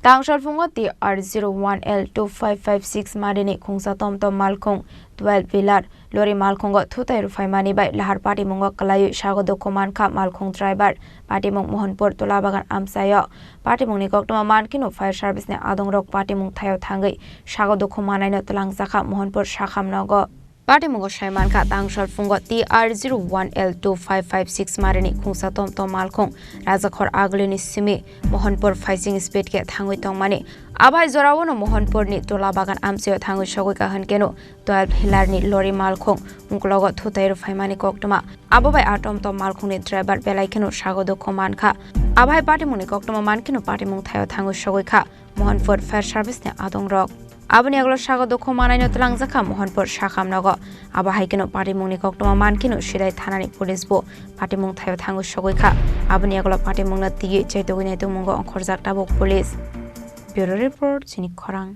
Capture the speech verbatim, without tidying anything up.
Tangsalphungo T R zero one L two five five six marini khungsa tomtom malkhung twelve wheeler lori malkhungo thutai rwphaimani bai lahar patimungo kwlaiwi sago dukhu mankha malkhung driver. Patimung Mohanpur Tulabagan amchaio. Patimungni koktwma mankheno fire service ni adongrok patimung thaio thangwi sago dukhu manaino twlangjakha Mohanpur sakham nogo. Patimungo sai mankha, tangsalphungo T R zero one L two five five six marini khungsa tomtom malkhung rajakhor agulini simi Mohanpur phaising speed khe thangwi tongmani. Abai joraono Mohanpurni Tulabagan amchaio thangwi sogwi kahwn keno twelve wheeler ni lori malkhung uklogo thutai rwphaimani koktwma. Abo bai a tomtom malkhungni driver belai kheno sago dukhu mankha. Abai patimungni koktwma mankheno patimung thaio thangwi sogwi kha Mohanpur fire service ni adongrok. Aboni aglo sago dukhu manaino twlangjakha Mohanpur sakham nogo. Abo hai kheno patimungni koktwma mankheno Sidai thanani police bo patimung thaio thangwi sogwi kha. Aboni aglo patimungno twiwi chaitugwi naitukmungo ongkhorjak tabuk police. Bureau report, chini khorang.